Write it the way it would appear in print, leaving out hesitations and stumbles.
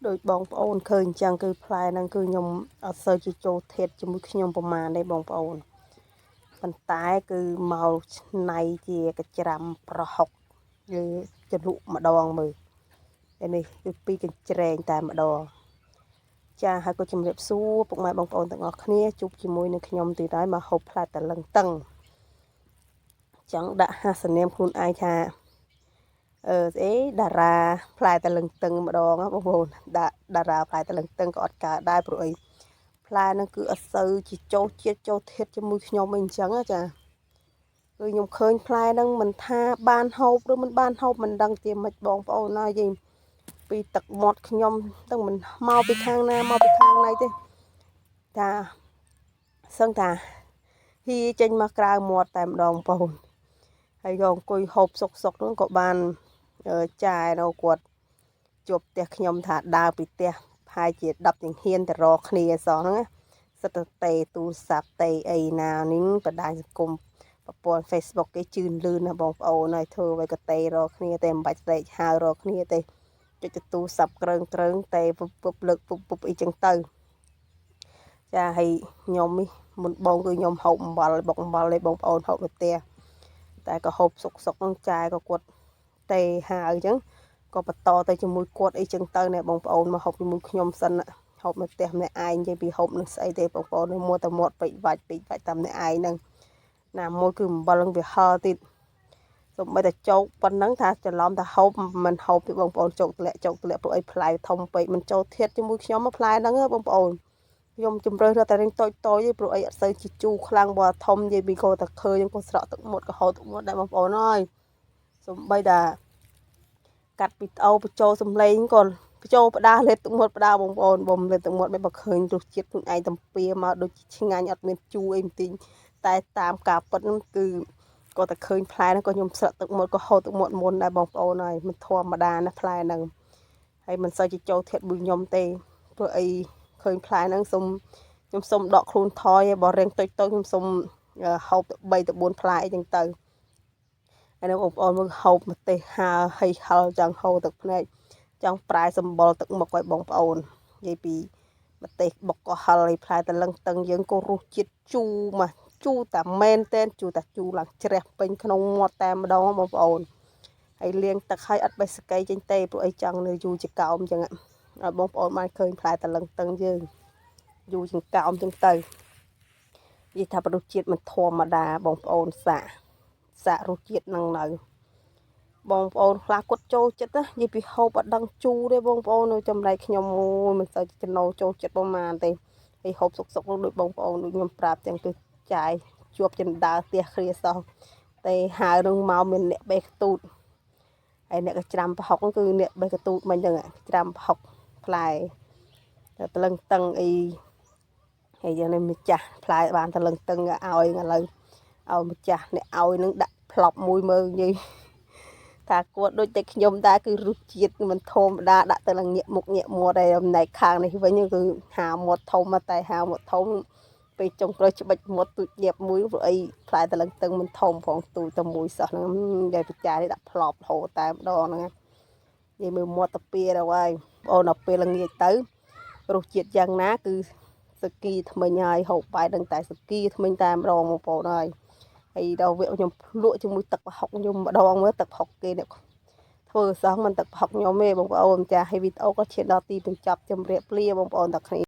ដូចបងប្អូនឃើញអញ្ចឹងគឺផ្លែហ្នឹងគឺខ្ញុំអត់សូវជាចូលធាតុជាមួយខ្ញុំប្រហែលទេបងប្អូនប៉ុន្តែគឺមកឆ្នៃជាកញ្ច្រាំប្រហុកឬជ្រលក់ម្ដងមើលឯនេះគឺពីរកញ្ច្រែងតែម្ដងចាហើយក៏ជំរាបសួរពុកម៉ែបងប្អូនទាំងអស់គ្នាជួបជាមួយនឹងខ្ញុំទៀតហើយមកហូបផ្លែតលឹងតឹងចង់ដាក់ហាសនាមខ្លួនឯងថា អឺស្អីតារាផ្លែតលឹងតឹងម្ដងណាបងប្អូនដាក់តារាផ្លែតលឹងតឹងក៏អត់កើតដែរព្រោះអីផ្លែហ្នឹងគឺអត់សូវជាចូលជាតិចូលធាតុជាមួយខ្ញុំអីអញ្ចឹងណាចាគឺខ្ញុំឃើញផ្លែហ្នឹងមិនថាបានហូបឬមិនបានហូបមិនដឹងជាមិនបងប្អូនណាយីពីទឹកមាត់ខ្ញុំទាំងមិនមកពីខាងណាមកពីខាងណីទេថាសឹងថាហៀចេញមកក្រៅមាត់តែម្ដងបងប្អូនហើយក៏អង្គុយហូបសុកសុកហ្នឹងក៏បាន ចាយនៅគាត់ជួបផ្ទះខ្ញុំថាដើរពីផ្ទះប្រហែលជា10ចង្ហានទៅរកគ្នាសោះហ្នឹងណាសិតតែទេទូរស័ព្ទទេអីណានេះបណ្ដាញសង្គមប្រព័ន្ធ Facebook គេជឿនលឿនណាបងប្អូនហើយធ្វើអ្វីក៏ទេរកគ្នាទេមិនបាច់ស្រែកហៅរកគ្នាទេចុចទៅទូរស័ព្ទក្រើងក្រើងទេពុបពុបលើកពុបពុបអីចឹងទៅចាហើយខ្ញុំនេះមុនបងគឺខ្ញុំហូបអំបិលបុកអំបិលទេបងប្អូនហូបនៅផ្ទះតែក៏ហូបសុកសុកហ្នឹងចាយក៏គាត់ ទេហៅអញ្ចឹងក៏បន្តទៅជាមួយគាត់អីចឹងទៅណែបងប្អូនមកហូបជាមួយខ្ញុំសិនណាហូបនៅផ្ទះម្នាក់ឯងនិយាយពីហូបនឹងស្អីទេបងប្អូននៅមួតែមាត់ពេចវាច់ពេចវាច់តាមម្នាក់ឯងហ្នឹងណាមួយគឺអំបិលនឹងវាហល់ទៀតសំបីតែចោកប៉ុណ្ណឹងថាច្រឡំថាហូបមិនហូបទេបងប្អូនចោកតម្លាក់ចោកតម្លាក់ព្រោះអីផ្លែធំពេកមិនចូលធាតជាមួយខ្ញុំផ្លែហ្នឹងបងប្អូនខ្ញុំជំរឿសរត់តែរៀងតូចតូចទេព្រោះអីអត់សូវជាជូរខ្លាំងបើធំនិយាយពីក៏តែឃើញក៏ស្រក់ទឹកមាត់ក៏ហូរទឹកមាត់ដែរបងប្អូនអើយសំបីតា កាត់វីដេអូបញ្ចូលសំឡេងក៏បញ្ចូលផ្ដាលេបទឹកមាត់ផ្ដាបងប្អូនបំលេបទឹកមាត់មិនបើឃើញរសជាតិខ្លួនឯងតំពៀមកដូចជាឆ្ងាញ់អត់មានជូរអីបន្តិចតែតាមការពិតហ្នឹងគឺក៏តែឃើញផ្លែហ្នឹងក៏ខ្ញុំស្រក់ទឹកមាត់ក៏ហូរទឹកមាត់មុនដែរបងប្អូនហើយមិនធម្មតាណាផ្លែហ្នឹងហើយមិនសូវជាចូលធាតុមួយខ្ញុំទេព្រោះអីឃើញផ្លែហ្នឹងសុំខ្ញុំសុំដកខ្លួនថយឲ្យបើរៀងតិចតូចខ្ញុំសុំហូបទៅ3ទៅ4ផ្លែអីចឹងទៅ ហើយនឹងបងប្អូនមើលហូបម្ទេសហើហើយហឹលចង់ហូរទឹកភ្នែកចង់ប្រែសម្បុរទឹកមុខឲ្យបងប្អូននិយាយពីម្ទេសបុកក៏ហឹលហើយផ្លែតលឹងតឹងយើងក៏រសជាតិជូរមកជូរតាមែនតែនជូរតាជូរឡើងជ្រះពេញក្នុងមាត់តែម្ដងបងប្អូនហើយលាងទឹកឲ្យអត់បេះសកីចេញទេព្រោះអីចង់នៅយូរជាកោមអញ្ចឹងឲ្យបងប្អូនបានឃើញផ្លែតលឹងតឹងយើងយូរជាងកោមអញ្ចឹងទៅនិយាយថារសជាតិមិនធម្មតាបងប្អូនសាកសាករសជាតិនឹងនៅ បងប្អូនខ្លះគាត់ចូលចិត្តណានិយាយពីហូបអត់ដឹងជូរទេបងប្អូននៅចម្លែកខ្ញុំអូយមិនសូវចំណូលចូលចិត្តប្រហែលទេហើយហូបសុកសុកនោះដូចបងប្អូនដូចខ្ញុំប្រាប់ចឹងគឺចាយជាប់ចិនដើផ្ទះគ្រាសោះតែហៅនឹងមកមានអ្នកបេះខ្ទូតហើយអ្នកក៏ច្រាំប្រហុកគឺអ្នកបេះកទូតមិញចឹងច្រាំប្រហុកផ្លែតលឹងតឹងអីហើយយ៉ាងនេះម្ចាស់ផ្លែបានតលឹងតឹងឲ្យឥឡូវឲ្យម្ចាស់អ្នកឲ្យនឹងដាក់ផ្លប់មួយមើលនិយាយ ថាគាត់ដូចតែខ្ញុំដែរគឺរសជាតិមិនធម្មតាដាក់ទៅឡើងញាក់មុខញាក់មាត់ហើយចំណែកខាងនេះវិញគឺហាមាត់ធំតែហាមាត់ធំពេលចុងក្រោយច្បិចមាត់ទូចញាប់មួយព្រោះអីផ្លែតលឹងតឹងមិនធំផងទូចតែមួយសោះហ្នឹងយាយបចានេះដាក់ផ្លប់ហូរតែម្ដងហ្នឹងនិយាយមើលមាត់តាពីទៅហើយបងអូនដល់ពេលល្ងាចទៅរសជាតិយ៉ាងណាគឺសគីថ្មិញហើយហូបបាយដឹងតែសគីថ្មិញតែម្ដងបងប្អូនហើយ ហើយដល់វគ្គខ្ញុំភ្លក់ជាមួយទឹកប្រហុកខ្ញុំម្ដងមើលទឹកប្រហុកគេនេះធ្វើសោះមិនទឹកប្រហុកខ្ញុំទេបងប្អូនចាហើយវីដេអូក៏ឈានដល់ទីបញ្ចប់ជម្រាបលាបងប្អូនទាំងគ្នា។